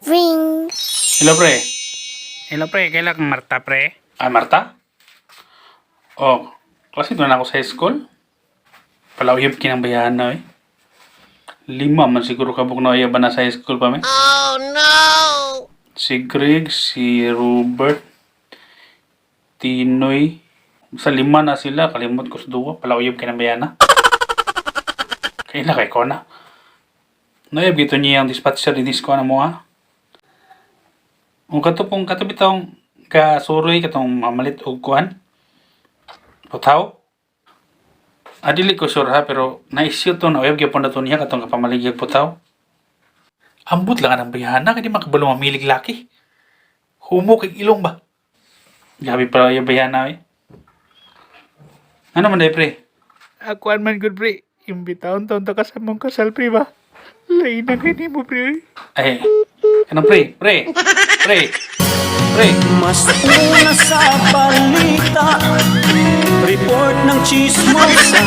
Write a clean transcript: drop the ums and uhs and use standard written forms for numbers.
Ring. Hello, pre. Hello pre, kaila kang Marta, pre? Ah, Marta? Oh, klase na ako sa high school. Palauyab kinang bayahan na eh. Lima man siguro kabuk na uyab na sa high school pa mi. Oh no! Si Greg, si Robert, Tinoy. Sa lima na sila, kalimot ko sa duwa. Palauyab kinang bayahan na. Kaila kay ko na. Nauyab gito niya ang dispatcher ni disco na mo ha. Ang katupong katubitong kasuroy katong mamalit og kuan. Putaw. Ah, dili ko sure ha, pero na-issue to na uyab gyapon na to niya katong kapamaligya putaw. Ambot lang ang bayana kay di makabalo mamilig laki. Humo kay ilong ba? Gabi pa yung bayana eh. Ano man day, pre? Akuan man good pre. Imbitahon taon ta ka sa mong kasal pre ba? Lain na kay nimo pre. Ay, ano pre? Pre! Pre! Pre! Mas una sa balita, report ng chismosa.